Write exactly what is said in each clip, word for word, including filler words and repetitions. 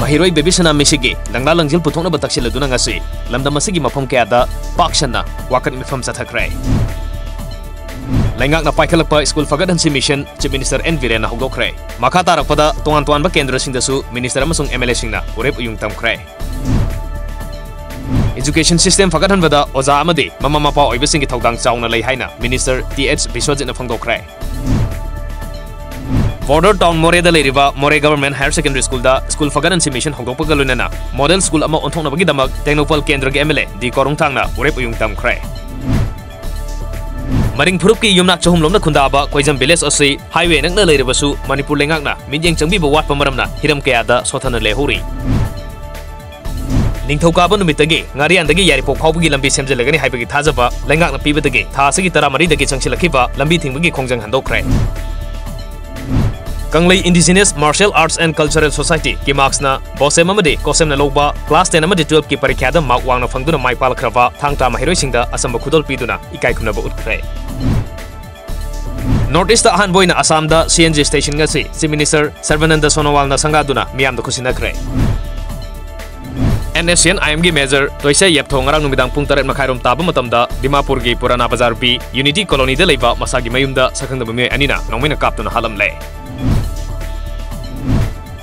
ꯃꯍꯩꯔꯣꯏ ꯕꯦꯕꯤꯁꯅꯥ ꯃꯤꯁꯤꯒꯤ ꯂꯪꯂꯥ ꯂꯪꯖꯤꯜ ꯄꯨꯊꯣꯛꯅꯕ ꯇꯛꯁꯤꯜꯂꯗꯨꯅ ꯉꯁꯤ ꯂꯝꯗꯝ ꯑꯁꯤꯒꯤ ꯃꯐꯝ ꯀꯌꯥꯗ ꯄꯥꯛ ꯁꯟꯅ ꯋꯥꯀꯠ ꯃꯤꯐꯝ ꯆꯠꯊꯈ꯭ꯔꯦ꯫ ꯂꯩꯉꯥꯛꯅ ꯄꯥꯏꯈꯠꯂꯛꯄ ꯁ꯭ꯀꯨꯜ ꯐꯒꯠꯍꯟꯁꯤ ꯃꯤꯁꯟ Chief Minister N ꯕꯤꯔꯦꯟꯅ ꯍꯧꯗꯣꯛꯈ꯭ꯔꯦ꯫ ꯃꯈꯥ ꯇꯥꯔꯛꯄꯗ ꯇꯣꯉꯥꯟ ꯇꯣꯉꯥꯟꯕ ꯀꯦꯟꯗ꯭ꯔꯁꯤꯡꯗꯁꯨ Minister ꯑꯃꯁꯨꯡ M L Aꯁꯤꯡꯅ ꯎꯔꯦꯞ ꯎꯌꯨꯡ ꯇꯝꯈ꯭ꯔꯦ꯫ Education system ꯐꯒꯠꯍꯟꯕꯗ ꯑꯣꯖꯥ ꯑꯃꯗꯤ ꯃꯃꯥ ꯃꯄꯥ ꯑꯣꯏꯕꯁꯤꯡꯒꯤ ꯊꯧꯗꯥꯡ ꯆꯥꯎꯅ ꯂꯩ ꯍꯥꯏꯅ Minister Th ꯕꯤꯁ꯭ꯋꯖꯤꯠꯅ ꯐꯣꯡꯗꯣꯛꯈ꯭ꯔꯦ꯫ Border town ꯃꯣꯔꯦꯗ ꯂꯩꯔꯤꯕ ꯃꯣꯔꯦ Government Higher Secondary Schoolꯗ ꯁ꯭ꯀꯨꯜ ꯐꯒꯠꯍꯟꯁꯤ ꯃꯤꯁꯟ ꯍꯧꯗꯣꯛꯄꯒ ꯂꯣꯏꯅꯅ model school ꯑꯃ ꯑꯣꯟꯊꯣꯛꯅꯕꯒꯤꯗꯃꯛ ꯇꯦꯡꯅꯧꯄꯜ ꯀꯦꯟꯗ꯭ꯔꯒꯤ M L A ꯗꯤ ꯀꯣꯔꯨꯡꯊꯥꯡꯅ ꯎꯔꯦꯞ ꯎꯌꯨꯡ ꯇꯝꯈ꯭ꯔꯦ꯫ ꯃꯔꯤꯡ ꯐꯨꯔꯨꯞꯀꯤ ꯌꯨꯝꯅꯥꯛ ꯆꯍꯨꯝ ꯂꯣꯝꯅ ꯈꯨꯟꯗꯥꯕ ꯀꯣꯏꯖꯝ village ꯑꯁꯤ highway ꯅꯛꯅ ꯂꯩꯔꯕꯁꯨ ꯃꯅꯤꯄꯨꯔ ꯂꯩꯉꯥꯛꯅ ꯃꯤꯠꯌꯦꯡ ꯆꯪꯕꯤꯕ ꯋꯥꯠꯄ ꯃꯔꯝꯅ ꯍꯤꯔꯝ ꯀꯌꯥꯗ ꯁꯣꯠꯊꯅ ꯂꯩꯍꯧꯔꯤ꯫ ꯅꯤꯡꯊꯧꯀꯥꯕ ꯅꯨꯃꯤꯠꯇꯒꯤ ꯉꯥꯔꯤꯌꯥꯟꯗꯒꯤ ꯌꯥꯏꯔꯤꯄꯣꯛ ꯐꯥꯎꯕꯒꯤ ꯂꯝꯕꯤ ꯁꯦꯝꯖꯤꯜꯂꯒꯅꯤ ꯍꯥꯏꯕꯒꯤ ꯊꯥꯖꯕ ꯂꯩꯉꯥꯛꯅ ꯄꯤꯕꯗꯒꯤ ꯊꯥ ꯑꯁꯤꯒꯤ ꯇꯔꯥꯃꯔꯤꯗꯒꯤ ꯆꯪꯁꯤꯜꯂꯛꯈꯤꯕ ꯂꯝꯕꯤ ꯊꯤꯡꯕꯒꯤ ꯈꯣꯡꯖꯪ ꯍꯟꯗꯣꯛꯈ꯭ꯔꯦ꯫ ꯀꯪꯂꯩ Indigenous Martial Arts and Cultural Society, ꯀꯤꯃꯥꯛꯁꯅ BOSEM ꯑꯃꯗꯤ COHSEMꯅ ꯂꯧꯕ class ten ꯑꯃꯗꯤ twelveꯀꯤ ꯄꯔꯤꯈ꯭ꯌꯥꯗ mark ꯋꯥꯡꯅ ꯐꯪꯗꯨꯅ ꯃꯥꯏ ꯄꯥꯛꯂꯛꯈ꯭ꯔꯕ ꯊꯥꯡ ꯇꯥ ꯃꯍꯩꯔꯣꯏꯁꯤꯡꯗ ꯑꯆꯝꯕ ꯈꯨꯗꯣꯜ ꯄꯤꯗꯨꯅ ꯏꯀꯥꯏ ꯈꯨꯝꯅꯕ ꯎꯠꯈ꯭ꯔꯦ꯫ North Eastꯇ ꯑꯍꯥꯟꯕ ꯑꯣꯏꯅ ꯑꯁꯥꯝꯗ C N G station ꯑꯁꯤ Chief Minister ꯁꯔꯕꯥꯅꯟꯗ ꯁꯣꯅꯣꯋꯥꯜꯅ ꯁꯪꯒꯥꯗꯨꯅ ꯃꯤꯌꯥꯝꯗ ꯈꯨꯠꯁꯤꯟꯅꯈ꯭ꯔꯦ꯫ NSCN-IMꯒꯤ Major ꯇꯣꯏꯁꯥ ꯌꯦꯞꯊꯣ ꯉꯔꯥꯡ ꯅꯨꯃꯤꯗꯥꯡ ꯄꯨꯡ ꯇꯔꯦꯠ ꯃꯈꯥꯏꯔꯣꯝ ꯇꯥꯕ ꯃꯇꯝꯗ ꯗꯤꯃꯥꯄꯨꯔꯒꯤ ꯄꯨꯔꯥꯅꯥ ꯕꯖꯥꯔ B Unity Colonyꯗ ꯂꯩꯕ ꯃꯁꯥꯒꯤ ꯃꯌꯨꯝꯗ ꯁꯛꯈꯪꯗꯕ ꯃꯤꯑꯣꯏ ꯑꯅꯤꯅ ꯅꯣꯡꯃꯩꯅ ꯀꯥꯞꯇꯨꯅ ꯍꯥꯠꯂꯝꯂꯦ꯫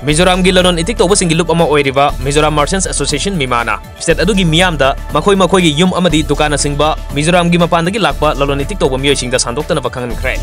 ꯃꯤꯖꯣꯔꯥꯝꯒꯤ ꯂꯂꯣꯟ ꯏꯇꯤꯛ ꯇꯧꯕꯁꯤꯡꯒꯤ ꯂꯨꯞ ꯑꯃ ꯑꯣꯏꯔꯤꯕ Mizoram Merchants Association, ꯃꯤꯃꯥꯅ state ꯑꯗꯨꯒꯤ ꯃꯤꯌꯥꯝꯗ ꯃꯈꯣꯏ ꯃꯈꯣꯏꯒꯤ ꯌꯨꯝ ꯑꯃꯗꯤ ꯗꯨꯀꯥꯟꯅꯆꯤꯡꯕ ꯃꯤꯖꯣꯔꯥꯝꯒꯤ ꯃꯄꯥꯟꯗꯒꯤ ꯂꯥꯛꯄ ꯂꯂꯣꯟ ꯏꯇꯤꯛ ꯇꯧꯕ ꯃꯤꯑꯣꯏꯁꯤꯡꯗ ꯁꯟꯗꯣꯛꯇꯅꯕ ꯈꯪꯍꯟꯈ꯭ꯔꯦ꯫